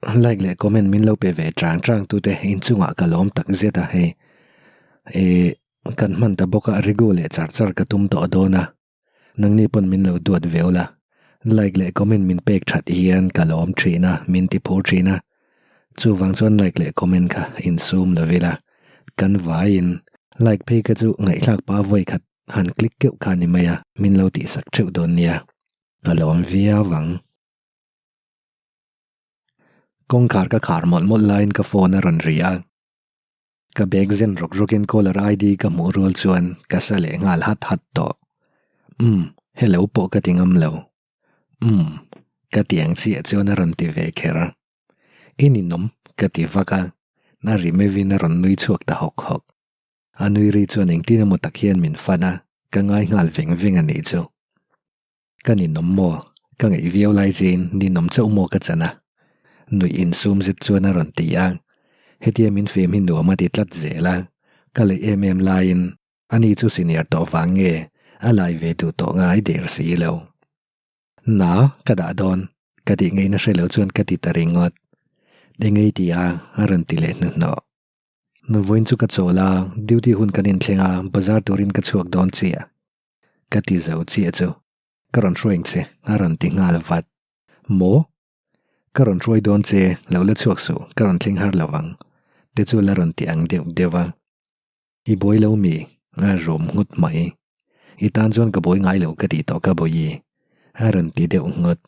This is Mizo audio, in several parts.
Like leh comment min lo pe ve chang chang tute inchungah ka lawm tak zet a hei. Ehh kan hman ta bawk a regu leh char char ka tum tawh dawn a. Nangni pawn min lo duat ve ula. Like leh comment min pek that hian ka lawm thin a, min ti phur thin a. Chuvang chuan like leh comment kha insum lo ila. Kan vaiin like phei kha chu ngaihthlak pa vawi khat han click keuh kha ni mai a, min lo tihsak theuh dawn nia. Ka lawm viau ang. Kawngkhar ka khar mawlh mawlh laiin ka phone a rawn ri a. Ka bag zen rawk rawkin caller ID ka hmuh rual chuan ka sa leh nghal hat hat tawh. Umm, hello pawh ka ti ngam lo. Umm, ka ti ang chiah chuan a rawn ti ve kher. I ninawm ka ti vak a, a ri meuhin a rawn nui chhuak ta hawk hawk. A nui ri chuan engtin emaw tak hian min fan a, ka ngai nghal veng veng a nih chu. Ka ninawm maw? Ka ngaih viau lai chiin ninawm chauh maw ka chan a? Nuih insum zet chuan a rawn ti a. Hetia min fem hi nuam a ti tlat zel a. Ka lei em em laiin ani chu senior tawh vang nge a lai ve duh tawh ngai der si lo. Na, ka dah dawn. Ka tih ngaihna hre lo chuan ka ti ta ringawt. Engei ti a, a rawn ti leh hnuhnawh. Vawiin chu ka chawl a, duty hun kan inthleng a, bazar turin ka chhuak dawn chiah. Ka ti zo chiah chu ka rawn hruai ang che a rawn ti nghal vat. Maw? Ka rawn hruai dawn che, lo la chhuak suh, ka rawn thleng har lo ang te chu la rawn ti ang deuh deuh a. I buai lo mi? A rum nghut mai. I tan chuan ka buai ngai lo ka tih tawh ka buai i a rawn ti deuh nghut.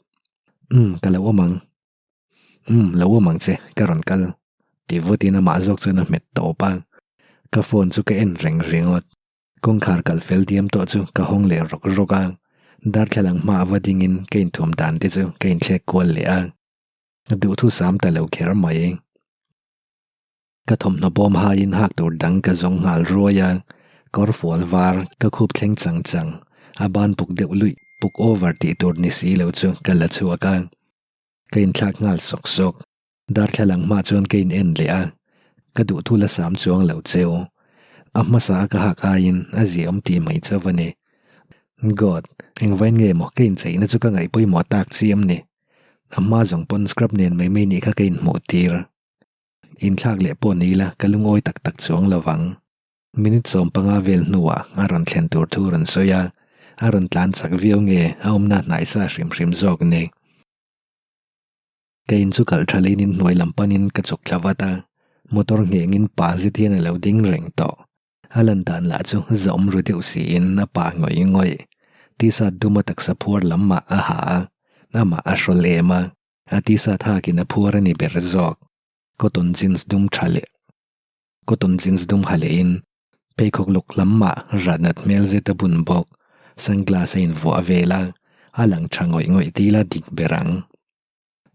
Umm ka lo awm ang. Umm lo awm ang che, ka rawn kal ti vutin amah zawk chuan a hmet tawp a. Ka phone chu ka en reng ringawt. Kawngkhar kal fel diam tawh chu ka hawng leh rawk rawk a, darthlalang hma ava dingin ka inthuam dan te chu ka inthlek kual leh a, duhthu sam ta lo kher mai. Ka thawmhnaw bawm haiin hak tur dang ka zawng nghal ruai a, kawr fual var ka khup thleng chang chang, a ban puk deuh luih puk over tih tur ni si lo chu ka la chhuak a, ka inthlak nghal sawk sawk. Darthlalang hma chuan ka in en leh a, ka duhthu la sam chuang lo cheu. A hmasa a ka hak aiin a ziaawm tih mai chauh a ni. God, engvain nge maw ka incheina chu ka ngaih pawimawh tak chiam ni. A hma zawng pawn scrub nen mai mai nih kha ka inhmuh tir. Inthlak leh pawh ni ila ka lungawi tak tak chuang lo vang. Minute 15 vel hnuah a rawn thlen tur thu rawn sawi a, a rawn tlan chak viau nge a awmna hnaihsa hrim hrim zawk ni. Ka in chu kalh tha lein in hnuai lam panin ka chuk thla vat a, motor nghengin pa zet hian a lo ding reng tawh. A lan dan lah chu zawm ru deuh siin a pa ngawih ngawih. T-shirt duma taksa phuar lam mah a ha a, amah a hrawl em a, a T-shirt hakin a phuar a ni ber zawk. Cotton jeans dum tha leh cotton jeans dum ha lehin pheikhawk luk lam mah ratnat hmel zet a bun bawk. Sunglass a invuah vel a, a lang tha ngawih ngawih tila dik ber ang.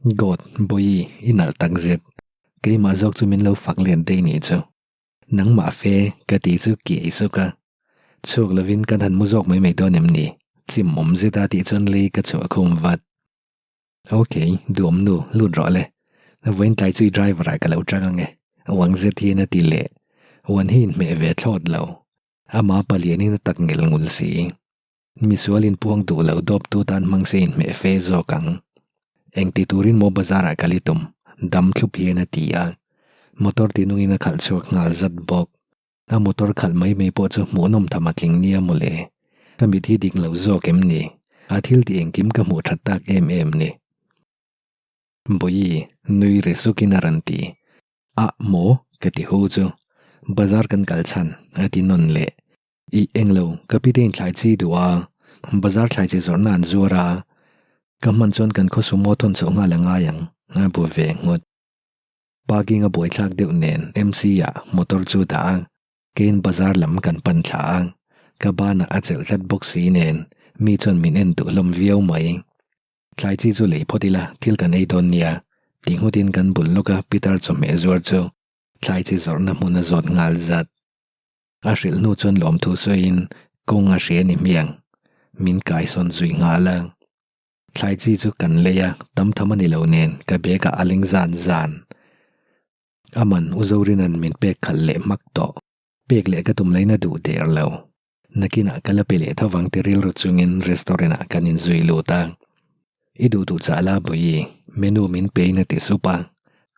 God, Bawihi, i nalh tak zet. Keimah zawk chu min lo fak let daih nih chu. Nangmah fe, ka ti chu kiai suk a. Chhuak lovin kan han mu zawk mai mai dawn em ni? Chim awm zet a tih chuan lei ka chhuah khum vat. Ok, duhawm nu, lut rawh le. Vawiin tlai chu i driver ah ka lo chang ang e. Uang zet hian a ti leh. Uan hi inhmeh ve thlawt lo. Ama palianin a tak ngel ngul si. Misual inpuang duh lo dawptu tan hmang se inhmeh fe zawk ang. Engti turin maw bazar ah kal i tum? Dam thlup hian a ti a. Motor tinungin a khalh chhuak nghal zat bawk. A motor khalh mai mai pawh chu hmuhnawm tham a tling nia mawle. Ka mit hi dik lo zawk em ni? A thil tih engkim ka hmuh that tak em em ni. Bawihi, nui ri sukin a rawn ti. Ah maw? Ka ti hu chu. Bazar kan kal chhan, a ti nawn leh. Ih englo, ka pite in thlai chi duh a, bazar thlai chi zawrhna an zuar a, ka hman chuan kan khaw sumo thawn chhoh nghal a ngai ang, a bu ve nghut. Parking a buaithlak deuh nen MC ah motor chu dah a, keiin bazar lam kan pan thla a, ka banah a chelh tlat bawk si nen mi chuan min en duh hlawm viau mai. Thlai chi chu lei phawt ila thil kan ei dawn nia, ti nghutin kan bul lawka Peter chawhmeh zuar chu thlai chi zawrhna hmun a zawt nghal zat. A hrilh hnu chuan lawmthu sawiin kawng a hria ni hmiang. Min kaisawn zui nghal a. Thlai chi chu kan lei a, tam tham a ni lo nen ka bag ah a ling zan zan. Aman U Zorina'n min pek khalh leh hmak tawh. Pek leh ka tum lain a duh der lo. Nakinah ka la pe leh tho vang ti rilru chungin restaurant ah kan inzui lut a. I duh duh chah la Bawihi, menu min pe in a ti sup a.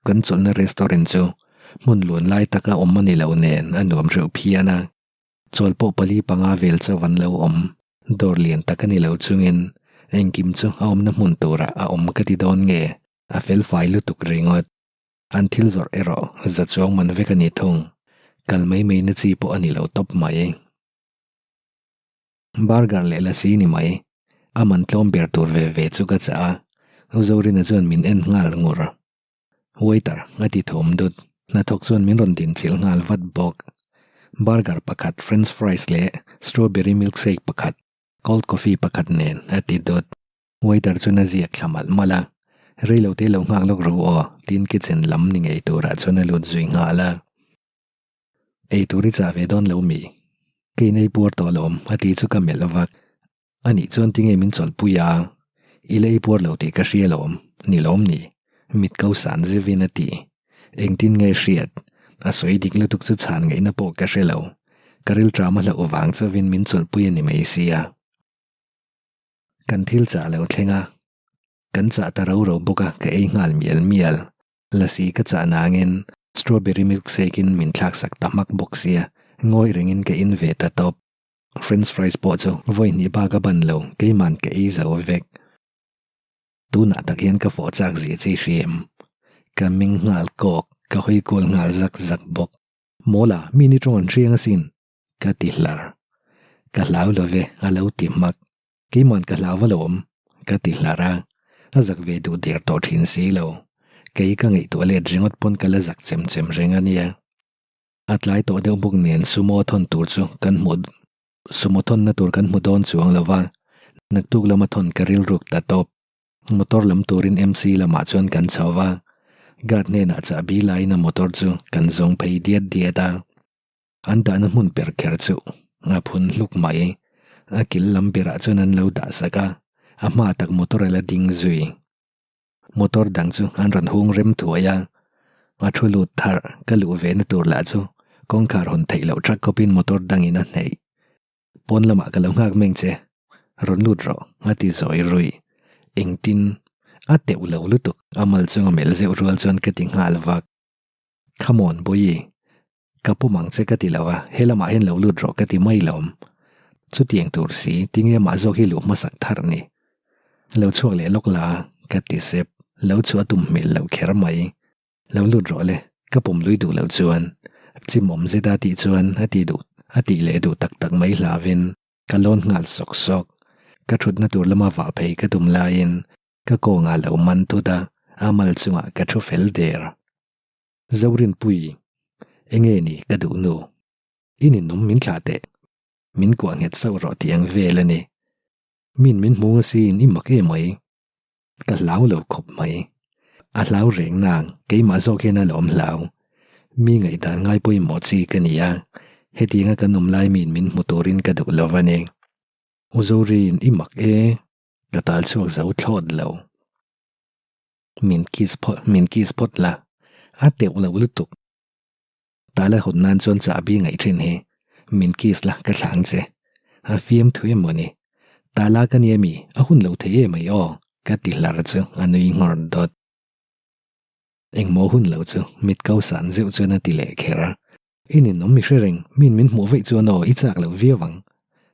Kan chawlhna restaurant chu hmun lun lai taka awm a ni lo nen a nuam reuh phian a. Chawl pawh pali panga vel chauh an lo awm. Dawr lian tak a ni lo chungin engkim chu a awmna hmun turah a awm ka ti dawn nge a fel fai lutuk ringawt. An thil zawrh erawh za chuang man vek a ni thung. Kal mai mai na chi pawh a ni lo tawp mai. Burger leh lasi ni mai. A man tlawm ber tur ve ve chu ka chah a, U Zorina chuan min en nghal ngur. Waiter, a ti thum dut. Hnathawk chuan min rawn din chilh nghal vat bawk. Burger pakhat, french fries leh strawberry milkshake pakhat, cold coffee pakhat nen, a ti dut. Waiter chuan a ziak thla malh malh a, Rei lo te lo nghak lawk ru aw, tiin kitchen lam ni ngei turah chuan a lut zui nghal a. Ei tur i chah ve dawn lo mi? Ka inei puar tawh lawm a ti chu ka melh vak. Anih chuan tinge min chawlhpui a? I la ei puar lo tih ka hria lawm, ni lawm ni? Mit ko san zeuhin a ti. Engtin nge hriat? A sawi dik lutuk chu chhan ngaihna pawh ka hre lo. Ka rilṭam a hlauh vang chauhin min chawlhpui a ni mai sia. Kan thil chah lo thleng a, kan chah ta ro ro bawk a ka ei nghal mial mial. Lasi ka chah nangin strawberry milkshake in min thlak sak ta hmak bawk sia, ngawi rengin ka in ve ta tawp. French fries pawh chu vawi hnih bak a ban lo, keiman ka ei zo vek. Tunah tak hian ka fawh chak zia che i hria em? Ka meng nghal kawk, ka hawi kual nghal zak zak bawk. Mawla, mi ni tawng an hriang asin! Ka ti hlar. Ka hlau lo ve, a lo ti hmak. Keiman ka hlau va lo awm, ka ti hlar a, a zak ve duh der tawh thin si lo. Kei ka ngaihtuah let ringawt pawn ka la zak chem chem reng a nia. A tlai tawh deuh bawk nen sumo thawn tur chu kan hmu sumo thawnna tur kan hmu dawn chuang lo va, naktuk lama thawn ka rilruk ta tawp. Motor lam turin MC lamah chuan kan chho va, guard hnenah chahbi laiin a motor chu kan zawng phei diat diat a. An dahna hmun per kher chu a phun hluk mai. A kil lam berah chuan an lo dah sak a, a hma tak motor a la ding zui. Motor dang chu an rawn hung rem thuai a, a thu lut thar ka luh ve na tur lah chu kawngkhar hawn theih loh thak khawpin motor dangin a hneih. Pawn lamah ka lo nghak meng che, rawn lut rawh a ti zawi ruih. Engtin? A teuh lo lutuk a mal chunga melh zeuh rual chuan ka ti nghal vak. Come on Bawihi, ka pawm ang che ka ti lo a, he lamah hian lo lut rawh ka ti mai lawm. Chutiang tur si, tinge mah zawk hi luh hmasak thar ni. Lo chhuak leh lawk la, ka ti sep, lo chhuah a tum hmel loh kher mai. Lo lut rawh le, ka pawm lui duh loh chuan. Chimawm zet a tih chuan a ti duh, a tih leh duh tak tak mai hlauhin ka lawn nghal sawk sawk. Ka thutna tur lama vah phei ka tum laiin ka kawngah lo man thut a, a mal chungah ka thu fel der. Zorinpui, enge ni ka duh nu? I ninawm min thlah teh, min kuah nghet sauh rawh tih ang vel a ni. Min min hmu ngasiin i mak em mai. Ka hlau lo khawp mai. A hlau reng nang, keimah zawk hian a lawm hlau. Mi ngaihdan ngai pawimawh chi ka ni a, hetianga kan awm lai miin min hmu turin ka duh lo a ni. U Zorin, i mak e, ka tal chhuak zo thlawt lo. Min kiss phawt, min kiss phawt la, a teuh lo lutuk. Tala hawn nan chuan chahbi ngaih thin hi, min kiss la ka thlang che. A fiam thu em maw ni? Tala ka nia mi, a hun lo thei em ai aw, ka ti hlar chu a nui nghawr dawt. Engmaw hun lo chu mit ko san zeuh chuan a ti leh kher a. I ninawm mi hre reng, min min hmuh veih chuan aw i chak lo viau ang.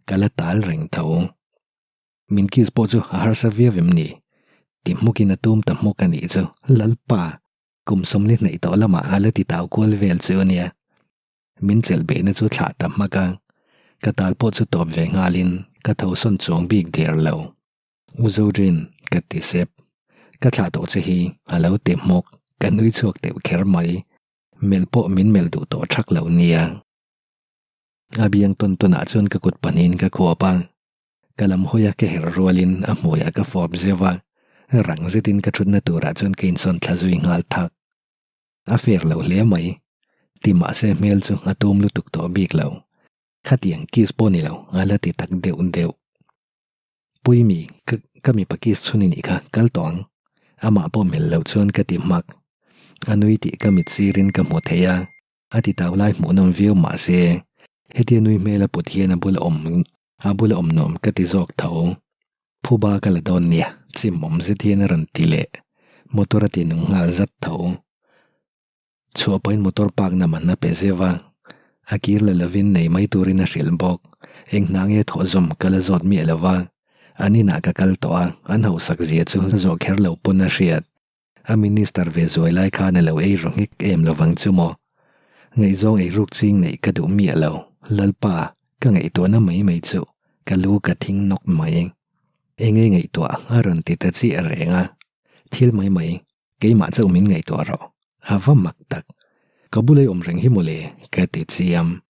Ka la tal reng tho. Min kiss pawh chu a harsa viau em ni? Ti hmukin a tum ta hmuk a nih chu Lalpa, kum sawmli hnaih tawh lamah a la ti tau kual vel chu a nia. Min chelh behna chu thlah ta hmak a, ka tal pawh chu tawp ve nghalin ka tho sawn chuang bik der lo. U Zorin, ka ti sep. Ka thlah tawh che hi a lo ti hmuk, ka nui chhuak deuh kher mai. Melh pawh min melh duh tawh thak lo nia. A biang tawn tawnah chuan ka kut pahnihin ka khuap a. Ka lam hawi a ka herh rualin a hmuiah ka fawp zeuh a, rang zetin ka thutna turah chuan ka insawn thla zui nghal thak. A fair lo hle mai. Ti mahse hmel chu a tum lutuk tawh bik lo. Khatiang kiss pawh ni lo a la ti tak deuh deuh. Puimi, ka ka mipa kiss chhun i nih kha, kal tawh ang. Amah pawh melh loh chuan ka ti hmak. A nui tih ka mit sirin ka hmu thei a. A ti tau lai hmuhnawm viau mahse hetia nui hmel a put hian a bula awm a bula awm nuam ka ti zawk tho. Phuba ka la dawn nia, chim awm zet hian a rawn ti leh. Motor a ti nung nghal zat tho. Chhuah pahin motor park na man a pe zeuh a, a kir la lovin nei mai turin a hrilh bawk. Eng hna nge thawh zawm ka la zawt miah lo va, an inah ka kal tawh a, an hausak zia chu zawh kher lo pawn a hriat. A minister ve zuai lai khan a lo ei ru nghek em lovang chu maw? Ngaihzawng eiruk ching neih ka duh miah lo, Lalpa, ka ngaihtuahna mai mai chu ka lu ka thing nawk mai. Enge ngaihtuah a rawn ti ta chiah reng a, thil mai mai Keimah chauh min ngaihtuah rawh, a va mak tak. Ka bula i awm reng hi mawle, ka ti chiam.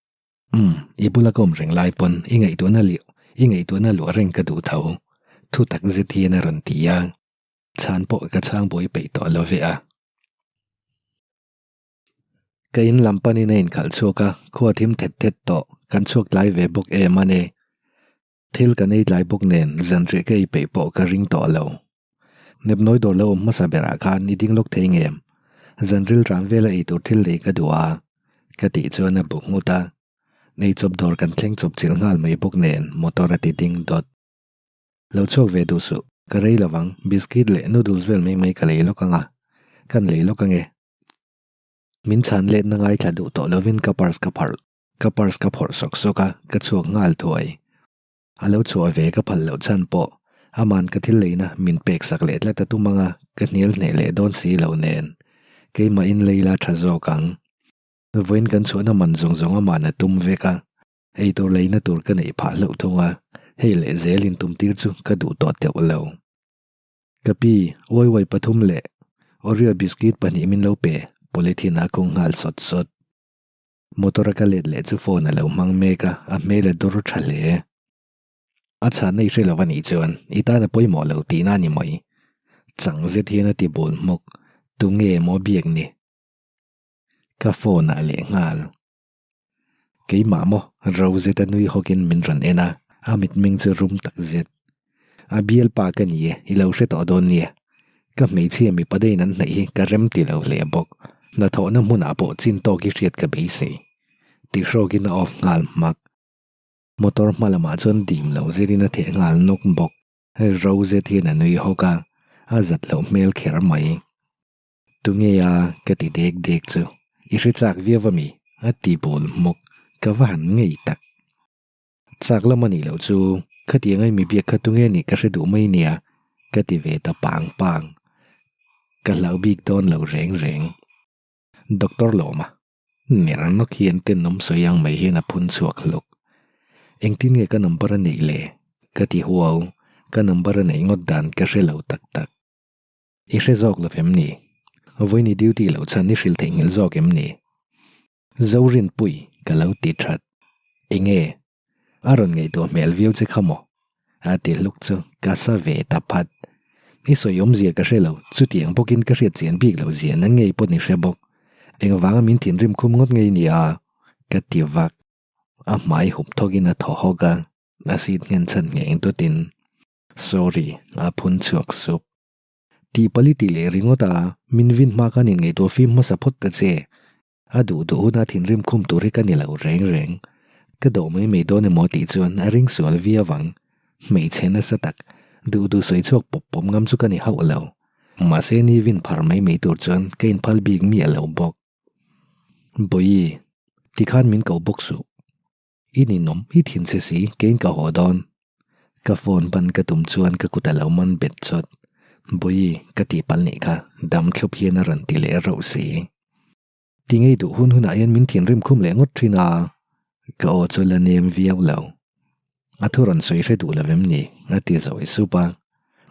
Umm, i bula ka awm reng lai pawn i ngaihtuahna liu, i ngaihtuahna luah reng ka duh tho, thu tak zet hian a rawn ti a. Chhan pawh ka chhang buai peih tawh lo ve a. Ka in lam panin a inkhalh chhuak a, khua thim thet thet tawh, kan chhuak tlai ve bawk em a ni. Thil kan ei tlai bawk nen zanriah ka ei peih pawh ka ring tawh lo. Nepnawi dawr lo awm hmasa berah khan i ding lawk thei ngem? Zanril ram vela ei tur thil lei ka duh a, ka tih chuan a bu nghut a. Eichawp dawr kan thleng chawp chilh nghal mai bawk nen motor a ti ding dawt. Lo chhuak ve duh suh, ka rei lovang, biscuit leh noodles vel mai mai ka lei lawk ang a, kan lei lawk ang e. Min chhan letna ngaithla duh tawh lovin ka purse ka pharh Ka purse ka phawrh sawk sawk a, ka chhuak nghal thuai. A lo chhuah ve ka phal loh chhan pawh aman ka thil leina min pek sak leh tlat a tum ang a, ka hnial hneh leh dawn si lo nen. Keimah in lei la tha zawk ang. Vawiin kan chhuahna man zawng zawng aman a tum vek a, eitur leina tur ka neih phah hlauh thung a, hei leh zel in tum tir chu ka duh tawh teuh lo. Ka pi, uai uai pathum leh Oreo biscuit pahnih min lo pe, polythene a kung nghal sawt sawt. Motor a ka let leh chu phone a lo hmang mek a, a hmel a dur tha hle. A chhanna i hre lo a nih chuan i tan a pawimawh lo tihna a ni mai. Chang zet hian a ti bul hmawk, tunge maw biak ni? Ka phone ah leh nghal. Keimah maw ro zet a nui hawkin min rawn en a, a mitmeng chu rum tak zet. A bialpa ka ni e, i lo hre tawh dawn nia. Ka hmeichhia mipa daiin an hnaih hi ka rem ti lo hle bawk. Hnathawhna hmunah pawh chin tawk i hriat ka beisei. Ti hrawkin a off nghal hmak. Motor hma lamah chuan dim lo zetin a theh nghal nawk bawk. Ro zet hian a nui hawk a, a zat loh hmel kher mai. Tunge a? ka ti dek dek chu. I hre chak viau a mi? a ti bul hmawk. Ka va han ngei tak. Chak lam a nih loh chu khatiang ai mi biak kha tunge nih ka hre duh mai nia ka ti ve ta pang pang. Ka hlau bik dawn lo reng reng. Doctor Lawma ner nawk hian tenawm sawi ang mai hian a phun chhuak hluk. Engtin nge ka number a neih le? Ka ti huau, ka number a neih ngawt dan ka hre lo tak tak. I hre zawk lo em ni? Vawiin i duty loh chhan i hrilh theihnghilh zawk em ni? Zorinpui ka lo ti that. Enge? A rawn ngaihtuah hmel viau che kha maw? A ti hluk chu ka sa ve ta phat. I sawi awmzia ka hre lo, chutiang bawkin ka hriat chian bik loh zia na ngei pawh ni hre bawk. Engvanga min thinrim khum ngawt ngei nia? Ka ti vak. A hmai hup thawkin a thaw hawk a, a seat nghen chhan ngheng tutin, Sorry, a phun chhuak sup. Tih pali tih leh ringawt a, min vin hma khan inngaihtuah fim hmasa phawt ta che. A duh duh huna thinrim khum tur hi ka ni lo reng reng. Ka dawh mai mai dawn emaw tih chuan a ring sual viau ang. Hmeichhe nasa tak, duh duh sawi chhuak pawp pawp ngam chu ka ni hauh lo. Mahse ni vin phar mai mai tur chuan ka inphal bik miah lo bawk. Bawihi, tikhan min ko bawk suh. I ninawm, i thin che si, keiin ka haw dawn. Ka phone ban ka tum chuan ka kut a lo man bet chawt. Bawihi, ka tihpalh nih kha, dam thlup hian a rawn ti leh rauh si. Ti ngei duh hun hunah hian min thinrim khum leh ngawt thin a, ka aw chu la nem viau lo. A thu rawn sawi hre duh lo em ni? a ti zawi sup a.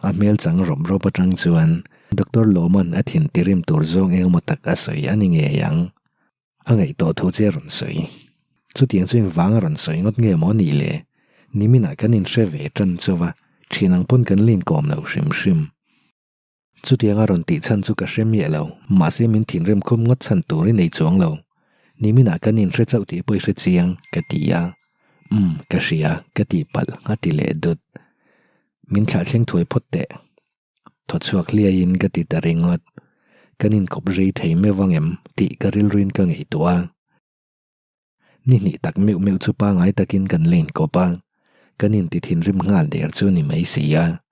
A hmel chang rawp rawp atang chuan Doctor Lawman a thin tirim tur zawng engemaw tak a sawi a ni ngei ang. A ngaihtuah thu che a rawn sawi. Chutiang chu engvang a rawn sawi ngawt nge maw nih le? Niminah kan inhre ve tan chauh a, thian ang pawn kan la inkawm lo hrim hrim. Chutiang a rawn tih chhan chu ka hre miah lo, mahse min thinrim khum ngawt chhan tur i nei chuang lo. Niminah kan inhre chauh tih pawh i hre chiang, ka ti a. Umm, ka hria, ka tih palh, a ti leh dut. Min thlah thleng thuai phawt teh. Thaw chhuak hliaiin ka ti ta ringawt. Kan inkawp rei thei meuh ang em tih ka rilruin ka ngaihtuah a. Ni hnih tak meuh meuh chu pangai takin kan la inkawp a, kan inti thinrim nghal der chu ni mai si a.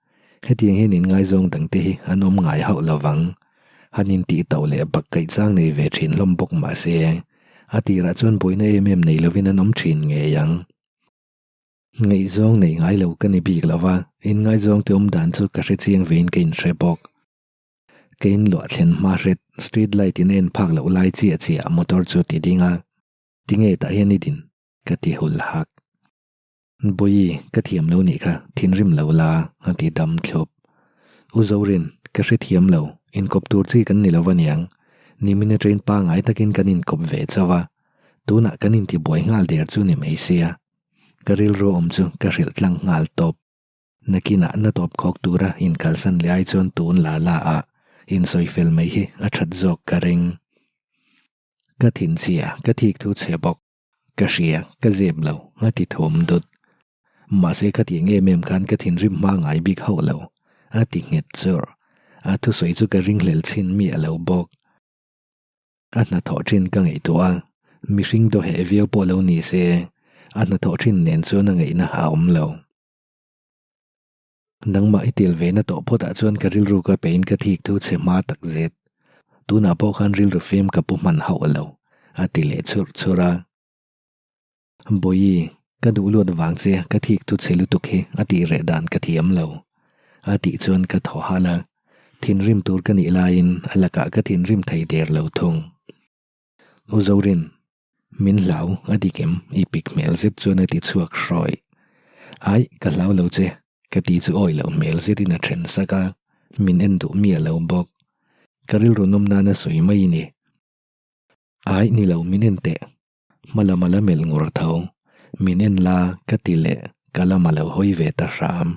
Hetiang hian inngaizawng dangte hi an awm ngai hauh lovang. Han intih tauh leh bak kaih chang nei ve thin hlawm bawk mah se, a tirah chuan buaina em em nei lovin an awm thin ngei ang. Ngaihzawng nei ngai lo ka ni bik lo va, inngaizawng te awm dan chu ka hre chiang vein ka inhre bawk. Ka inluah thlen hma hret street light in a en phak loh lai chiah chiah motor chu ti ding a, Tinge tah hian i din? ka ti hul hak. Bawihi, ka thiam lo nih kha, thinrim lo la, a ti dam thlup. U Zorin, ka hre thiam lo, inkawp tur chi kan ni lo aniang. Nimin atangin pangai takin kan inkawp ve chauh a, tunah kan intibuai nghal der chu ni mai sia. Ka rilru awm chu ka hrilh tlang nghal tawp. Nakinah na tawp khawk tura inkalsan leh ai chuan tun la la ah insawi fel mai hi a that zawk ka ring. Ka thinchhia, ka thik thu chhe bawk. Ka hria, ka zep lo, a ti thum dut. Mahse khatiang em em khan ka thinrim hma ngai bik hauh lo, a ti nghet chur. A thusawi chu ka ringhlel chhin miah lo bawk. A hnathawh thin ka ngaihtuah a, mihring dawheh viau pawh lo ni se, a hnathawh thin nen chuan a ngaihna a awm lo. Nangmah i tel ve na tawh phawtah chuan ka rilru ka pein ka thik thu chhe hma tak zet. Tunah pawh khan rilru fim ka pu hman hauh lo, a ti leh churh churh a. Bawihi, ka duh luat vang che ka thik thu chhe lutuk hi a tih reh dan ka thiam lo, a tih chuan ka thaw halh a. Thinrim tur ka nih laiin a lakah ka thinrim thei der lo thung. U Zorin, Min hlau, a dik em? I pik hmel zet chuan a ti chhuak hrawih. Aih, ka hlau lo che, ka ti chu awi loh hmel zetin a then sak a, min en duh miah lo bawk. Ka rilru nawm nana sawi mai i ni. Aih, ni lo, min en teh. Hma lam a la melh ngur tho. Min en la, ka ti leh, ka lam a lo hawi ve ta hram.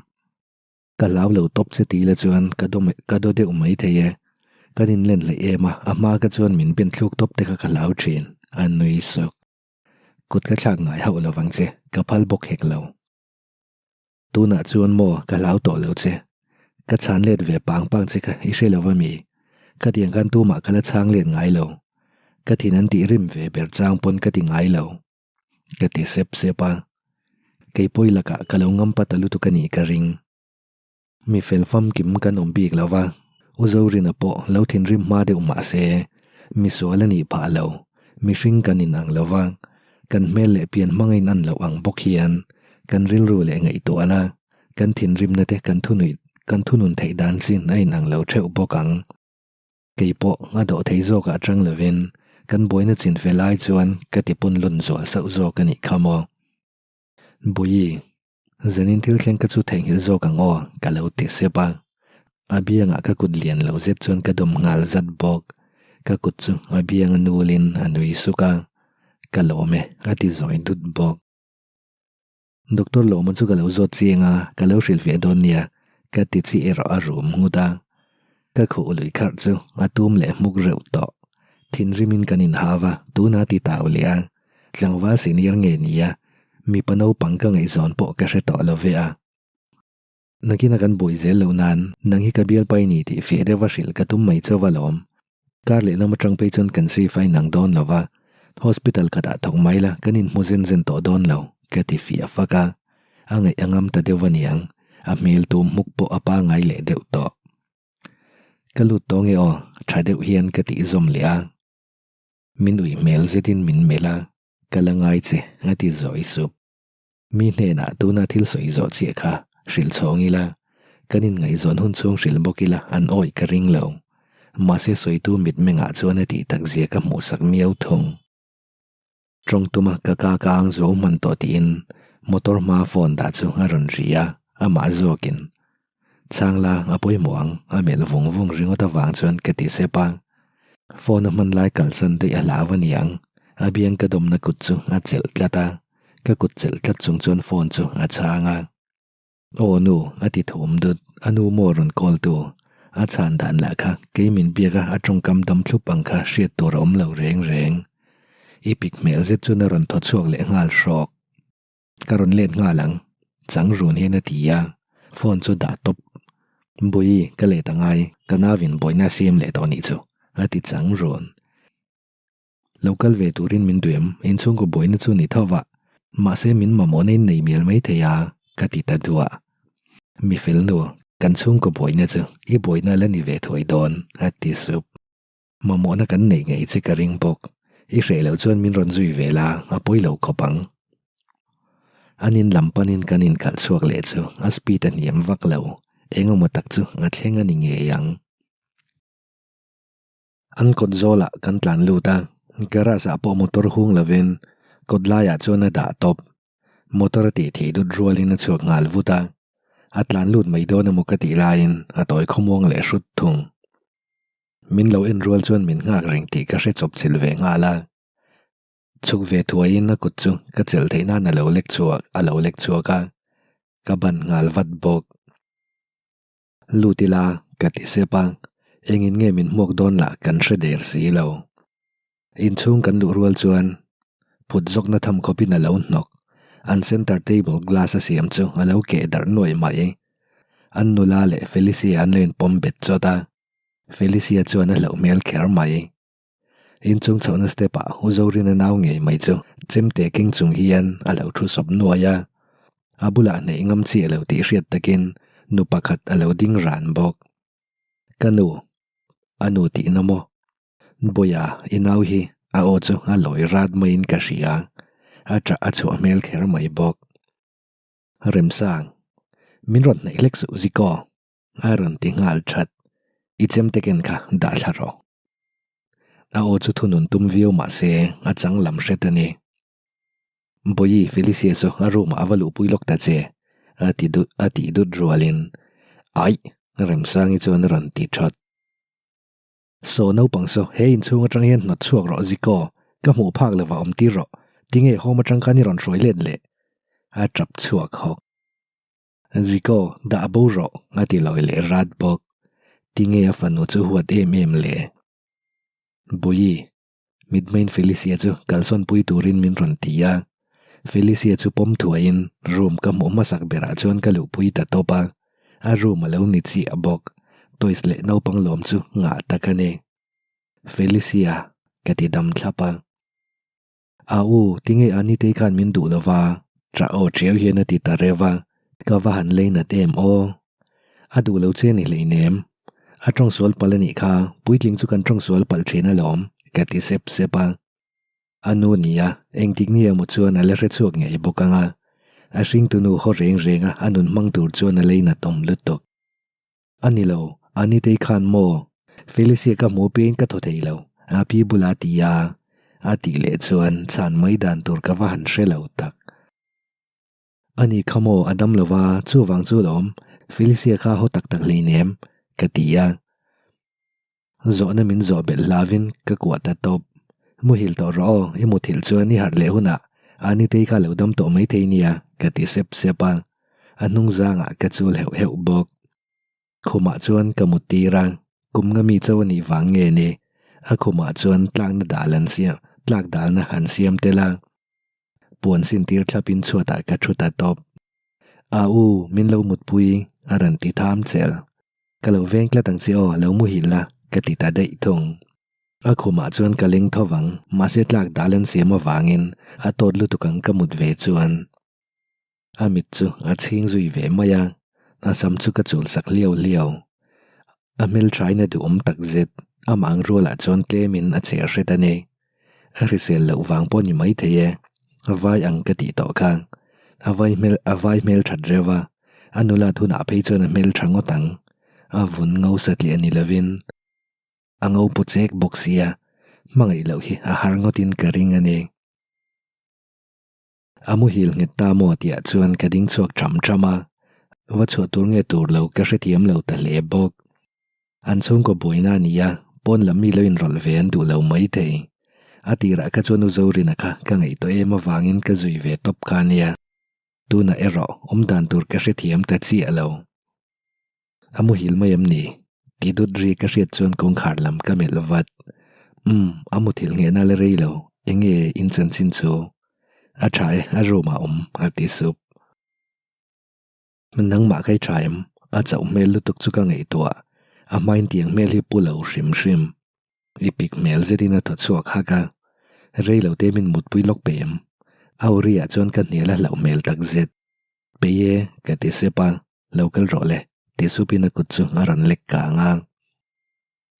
Ka hlau lo tawp che ti la chuan ka daw ka daw deuh mai thei e. Kan inlen hleih em a, a hma ka chuan min ben thluk tawp te kha ka hlau thin, a nui suk. Kut ka thlak ngai hauh lo vang che, ka phal bawk hek lo. Tunah chuan maw ka hlau tawh lo che. Ka chhan let ve pang pang che kha i hre lo va mi? Khatiang khan tumah ka la chhang let ngai lo. Ka thin an tih rim ve ber chang pawn ka ti ngai lo. Ka ti sep sep a, kei pawi lakah ka lo ngam pat a lutuk a nih ka ring. Mi fel famkim kan awm bik lo va, U Zorina pawh lo thinrim hma deuh mah se, mi sual a nih phah lo, mihring kan inang lo va, kan hmel leh pian hmanga in an loh ang bawk hian kan rilru leh ngaihtuahna, kan thinrimna te kan thunuih kan thunun theih dan chin a inang lo theuh bawk ang. Kei pawh a dawh thei zawkah atang lovin kan buaina chin fe lai chuan ka ti pun lun zual sauh zawk a nih kha maw. Bawihi, zanin thil thleng ka chu theihnghilh zawk ang aw ka lo ti sep a. A biangah ka kut lian lo zet chuan ka dawm nghal zat bawk. Ka kut chu a bianga nulin a nui suk a, ka lawm e a ti zawi dut bawk. Doctor Lawma chu ka lo zawt chiang a, ka lo hrilh ve dawn nia, ka ti chi erawh a rum nghut a. Ka khuh lui kharh chu a tum leh hmuk reuh tawh. Thinrimin kan inhau a, tuna ti tau leh a. Tlangval senior nge nia, mipa naupang ka ngaihzawn pawh ka hre tawh lo ve a. Nakina kan buai zel loh nan, nang hi ka bialpa i ni tih fiah deuha hrilh ka tum mai chauh alawm. Kar leh lam atang phei chuan kan safe a inang dawn lo va, hospital khatah thawk mai la kan inhmu zen zen tawh dawn lo, ka ti fiah fak a. A ngaih a ngam ta deuh aniang, a hmel tum hmuk pawh a pangai leh deuh tawh. Ka lut tawng e aw, tha deuh hian ka tih zawm leh a. Min ui hmel zetin min melh a, ka la ngai che, a ti zawi sup. Mi hnenah tuna thil sawi zawh chiah kha hrilh chhawng ila, kan inngaihzawn hun chhung hrilh bawk ila an awih ka ring lo. Mahse sawitu mitmengah chuan a tih tak zia ka hmuhsak miau thung. Tawng tuma ka ka ka ang zo hman tawh tiin motor hmaa phone dah chu a rawn ri a, amah zawkin, Chhang la, a pawimawh ang, a melh vung vung ringawt avang chuan ka ti sep a. Phone a hman lai kalsan daih a hlau a niang, a biang ka dawmna kut chu a chelh tlat a. Ka kut chelh tlat chung chuan phone chu a chhang a. Aw nu, a ti thum dut, a nu maw rawn call tu? A chhan dan lah kha kei min biak a a tawngkam dam thlup ang kha hriat tur a awm lo reng reng. I pik hmel zet chuan a rawn thaw chhuak leh nghal hrawk. Ka rawn let nghal ang, chang run hian a ti a, phone chu dah tawp. Bawihi, ka let angai, ka nauin buaina a siam leh tawh nih chu, a ti chang run. Lo kal ve turin min duh em? Inchhungkaw buaina chu ni tho va, mahse min mamawhna in nei mial mai thei a, ka ti ta duah. Mi fel nu, kan chhungkaw buaina chu i buaina la ni ve thuai dawn, a ti sup. Mamawhna kan neih ngei che ka ring bawk. I hreh loh chuan min rawn zui ve la, a pawi lo khawp ang. An in lam panin kan inkhalh chhuak leh chu a speed a hniam vak lo, eng emaw tak chu a thleng a ni ngei ang. An kawt zawlah kan tlan lut a, garage ah pawh motor hung lovin kawt laiah chuan a dah tawp. Motor a tih thih dut rualin a chhuak nghal vut a, a tlan lut mai dawn emaw ka tih laiin a tawi khawmuang leh hrut thung. Min lo en rual chuan min nghak reng tih ka hre chawp chilh ve nghal a. Chhuk ve thuaiin a kut chu ka chelh theih nan a lo lek chhuak a lo lek chhuak a, ka ban nghal vat bawk. Lut ila ka ti sep a, engin nge min hmuak dawn lah kan hre der si lo. Inchhung kan luh rual chuan phut zawkna tham khawpin a lo hnawk. An center table glass a siam chu a lo keh darh nuaih mai. An nula leh Felicia an lo inpawm bet chawt a. Felicia chuan a hlauh hmel kher mai. Inchung chhohna step ah U Zorina nau ngei mai chu chemte keng chung hian a lo thu sawp nuai a. A bulah hneih ngam chiah lo tih hriat takin nu pakhat a lo ding ran bawk. Ka nu. A nu tihna maw? Bawiha i nau hi a aw chu a lawi rat maiin ka hria. A ṭah a chhuah hmel kher mai bawk. Remsang. Min rawn hnaih hlek suh Ziko. A rawn ti nghal that. I chemte ken kha dah thla rawh. A aw chu thunun tum viau mah se a chang lam hret a ni. Bawihi Felicia chu a room ah a va luhpui lawk ta che a ti dut a tih dut rualin Aih! Remsangi chuan a rawn ti that. Saw naupang saw he inchhung atang hian hnawt chhuak rawh Ziko, ka hmuh phak lova awm tir rawh, tinge home atang khan i rawn hruai let leh? A tap chhuak hawk. Ziko, dah bo rawh, a ti lawi leh rat bawk. Tinge a fanu chu huat em em le? Bawihi, mitmain Felicia chu kalsawn pui turin min rawn ti a. Felicia chu pawm thuaiin room ka hmuh hmasak berah chuan ka luhpui ta tawp a. A room a lo ni chiah bawk. Toys leh naupang lawm chu ngah tak a ni. Felicia, ka ti dam thlap a. A u, tinge Anitei khan min duh lova? Ṭah aw ṭiau hian a ti ta reuh a, ka va han lei nat em aw. A duh lo che ni hleinem. A ṭawngsual palh a nih kha, puitling chu kan ṭawngsual palh ṭhin alawm, ka ti sep sep a. A nu nia, engtik ni emaw chuan a la hre chhuak ngei bawk ang a. A hringtunu haw reng renga a nun hmang tur chuan a lei nat awm lutuk. A ni lo, Anitei khan maw? Felicia ka hmu piin ka thaw thei lo, a pi bula ti a, a tih leh chuan chhan mai dan tur ka va han hre lo tak. A ni kha maw a dam lo va, chuvang chu lawm, Felicia kha haw tak tak hleinem, ka ti a. Zawhna min zawh belh hlavin ka kuah ta tawp. Muhil tawh rawh aw, i muthilh chuan i harh leh hunah Anitei kha lo dam tawh maithei nia, ka ti sep sep a. A hnung zangah ka chul heuh heuh bawk. Khumah chuan ka mut tir a, kum nga mi cho a nih vang nge ni? A khumah chuan tlakna dal an siam, tlak dalna an siam tel a. Puan sin tir thlapin chhuatah ka thu ta tawp. A u, min lo mutpui, a rawn ti tham chel. Ka lo veng tlat ang che aw, lo muhil la, ka ti ta daih thung. A khumah chuan ka leng tho vang, mahse tlak dal an siam avangin a tawt lutuk ang ka mut ve chuan. A mit chu a chhing zui ve mai a, a sam chu ka chul sak hliau hliau. A hmelthain a duhawm tak zet, amah ang rualah chuan tlemin a cher hret a ni. A hrisel loh vang pawh ni maithei e, vai ang ka tih tawh kha. A vai hmel a vai hmel that reuh a, a nulat hunah phei chuan a hmel tha ngawt ang. A vun ngo satliah ni lovin a ngo pu chek bawk sia, hmangaih loh hi a har ngawtin ka ring a ni. A muhil nghet ta maw tihah chuan ka ding chhuak tham tham a, va chhuah tur nge tur lo ka hrethiam lo ta hle bawk. An chhungkaw buaina a ni a, pawn lam mi lo inrawlh ve an duh lo mai thei. A tirah kha chuan U Zorina kha ka ngaihtuah em avangin ka zui ve tawp kha a nia. Tunah erawh awmdan tur ka hrethiam ta chiah lo. A muhil mai em ni? Ti dut ri ka hriat chuan kawngkhar lam ka melh vat. Umm, a muthilh nghehna la rei lo, enge in chanchin chu? A tha e, a room ah awm, a ti sup. Nangmah ka i tha em? A chauh hmel lutuk chu ka ngaihtuah, a hmain tiang hmel hi pu lo hrim hrim. I pik hmel zetin a thaw chhuak hak a, rei lo te min mutpui lawk pe em? A aw ri ah chuan ka hnial a hlauh hmel takzet. Pei e, ka ti sep a. Lo kal rawh le, ti supin a kut chu a rawn lek kang a.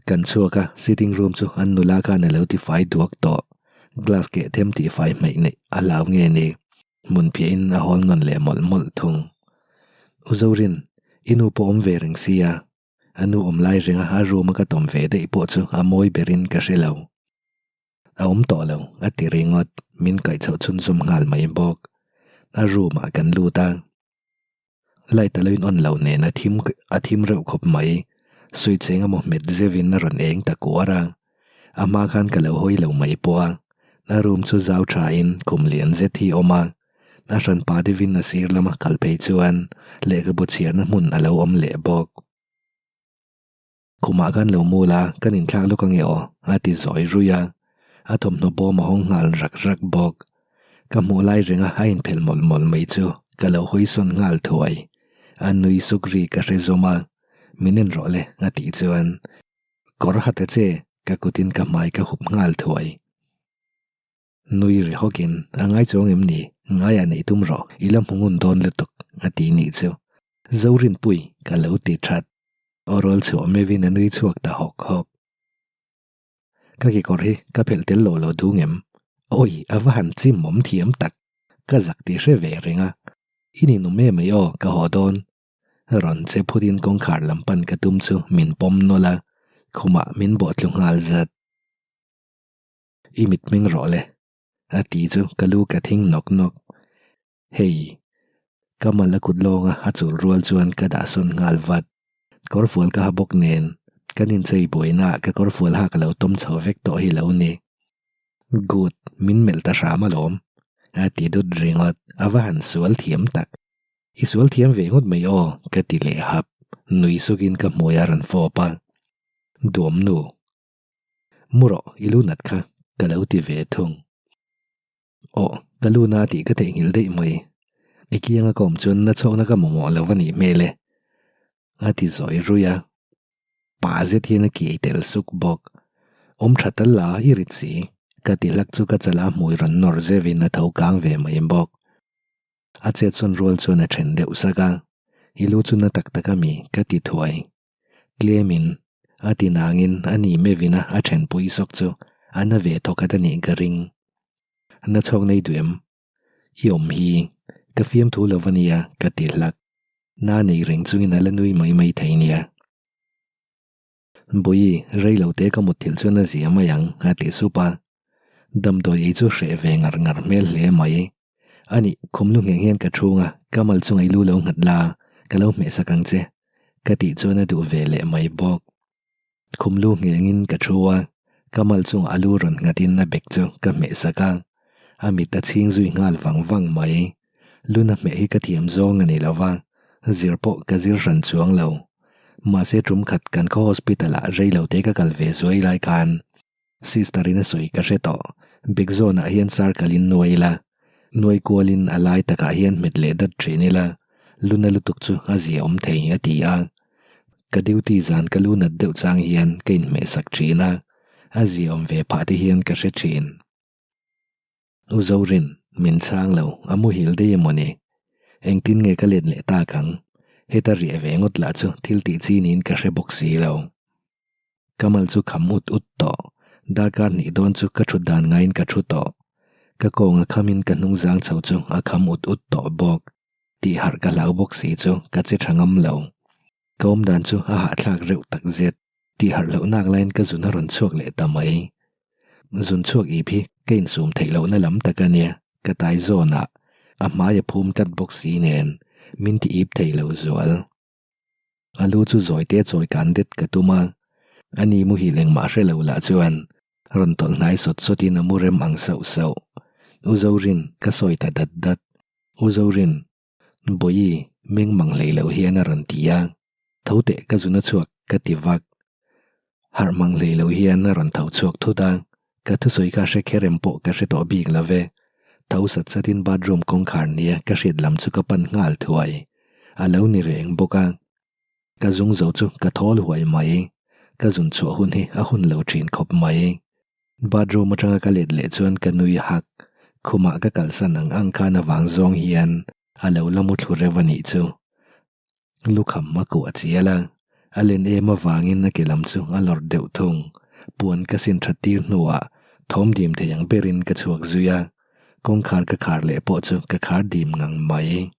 Kan chhuak a, sitting room chu an nula khan a lo tifai duak tawh. Glass keh them tihfai hmeih neih a hlau nge ni? Hmun phiahin a hawl nawn leh mawlh mawlh thung. U Zorin, i nu pawh awm ve reng sia. A nu awm lai renga a room a ka tawm ve daih pawh chu a mawi berin ka hre lo. A awm tawh lo, a ti ringawt. Min kaih chhoh chhunzawm nghal mai bawk. A room ah kan lut a. Light a lo in on lo nen a thim a thim reuh khawp mai. Switch eng emaw hmet zeuhin a rawn eng ta kuar a. A hma khan ka lo hawi lo mai pawh a. A room chu zau tha in khum lian zet hi a awm a. A hran pa deuhin a sir lama kal phei chuan lehkhabu chhiarna hmun a lo awm leh bawk. Khumah khan lo mu la, kan inthlak lawk ange aw, a ti zawi ruih a. A thawmhnaw bawm a hawng nghal rak rak bawk. Ka hmuh lai renga a inphelh mawlh mawlh mai chu ka lo hawi sawn nghal thuai. A nui suk ri ka hre zawm a, Min en rawh le, a tih chuan kawr ha ta che, ka kutin ka hmai ka hup nghal thuai. Nui ri hawkin, A ngai chuang em ni? Ngaiah neih tum rawh, i la hmu ngun dawn lutuk, a ti nih chu. Zorinpui, ka lo ti that. Aw rawl chhuah meuhin a nui chhuak ta hawk hawk. Ka kekawr hi ka phelh tel lo lo dung em? Awi, a va han chim awm thiam tak. Ka zak tih hre ve reng a. I ninawm em mai aw, ka haw dawn. Rawn che phutin kawngkhar lam pan ka tum chu min pawm nawlh a, khumah min bawhtlu nghal zat. I mit hming rawh le, a ti chu ka lu ka thing nawk nawk. Hei, ka mal a kut lawnga a chul rual chuan ka dah sawn nghal vat. Kawrfual ka ha bawk nen, kan inchei buaina ah ka kawrfual hak lo tawm chho vek tawh hi lo ni. Good, min melh ta hram alawm, a ti dut ringawt, a va han sual thiam tak. I sual thiam ve ngawt mai aw, ka ti leh hap, nui sukin ka hmui a rawn fawp a. Duamnu. Mu rawh, i lu nat kha, ka lo ti ve thung. Aw, ka lu na tih ka theihnghilh daih mai. I kianga ka awm chuan na chhawkna ka mamawh lo a nih hmel e. A ti zawi ruih a. Pa zet hian a kiai tel suk bawk. Awm tha tal la, i rit si. Ka ti hlak chu ka chala hmui rawn nawr zeuhin a tho kang ve mai bawk. A chet sawn rual chuan a then deuh sak a. I lu chu na tak tak a mi, ka ti thuai. Tlemin, a ti nangin a ni mevina a thenpui sawk chu a na ve thawkhat a nih ka ring. Na chhawk nei duh em? I awm hi, ka fiamthu lo va nia, ka ti hlak. Na nei reng chungin a la nui mai mai thei nia. Bawihi, rei lo te ka mutthilh chuan a zia mai ang, a ti sup a. Damdawi ei chu hreh ve ngar ngar hmel hle mai. A nih, khum lu ngheng hian ka chhung a, ka mal chunga i lu lo nghat la, ka lo hmehsak ang che. Ka tih chuan a duh ve leh mai bawk. Khum lu nghengin ka thu a, ka mal chungah a lu rawn nghatin a bek chu ka hmehsak a, a mit a chhing zui nghal vang vang mai. Luna hmeh hi ka thiam zawng a ni lo va, zir pawh ka zir hran chuang lo. Mahse tum khat kan khaw hospital ah rei lo te ka kal ve zuai lai khan Sister in a sawi ka hre tawh. Bek zawnah hian circle in nuai ila, nuai kualin a lai takah hian hmet leh dat thin ila, luna lutuk chu a zia awm thei a ti a. Ka duty zan ka lu nat deuh chang hian ka inhmeh sak thin a, a zia awm ve phah te hian ka hre thin. U Zorin, min chhang lo, a muhil daih emaw ni? Engtin nge ka let leh tak ang? Heta riah ve ngawt lah chu thil tih chi niin ka hre bawk si lo. Ka mal chu kham ut ut tawh. Darkar hnih dawn chu ka thut dan ngaiin ka thu tawh. Ka kawng a khamin ka hnung zang chho chu a kham ut ut tawh bawk. Tih harh ka hlau bawk si chu ka che tha ngam lo. Ka awm dan chu a hahthlak reuh tak zet. Tih harh loh nak laiin ka zun a rawn chhuak leh ta mai. Zun chhuak ip hi ka insum theih lohna lam tak a nia, ka tai zawnah a hmai a phum tlat bawk si nen min ti ip thei lo zual. A lu chu zawi te chawi kan det ka tum a, a ni muhil engmah hre lo lah chuan rawn tawlh hnai sawt sawtin a mu rem ang sauh sauh. U Zorin, ka sawi ta dat dat. U Zorin, Bawihi, meng mang hlei loh hian a rawn ti a, tho teh ka zun a chhuak ka ti vak. Harh mang hlei loh hian a rawn tho chhuak thut a, ka thusawi kha hre kher em pawh ka hre tawh bik lo ve. Tho sat satin bathroom kawngkhar nia ka hriat lam chu ka pan nghal thuai. A lo ni reng bawk a. Ka zung zo chu ka thawl huai mai. Ka zun chhuah hun hi a hun lo thin khawp mai. Bathroom atanga ka let leh chuan ka nui hak. Khumah ka kalsan ang ang khan avang zawng hian a lo la mu thlu reuh a nih chu. Lukham a kuah chial a. A len em avangin a ke lam chu a lawr deuh thung. Puan ka sin that tir hnuah thawm dim thei ang berin ka chhuak zui a, kawngkhar ka khar leh pawh chu ka khar dim ngang mai.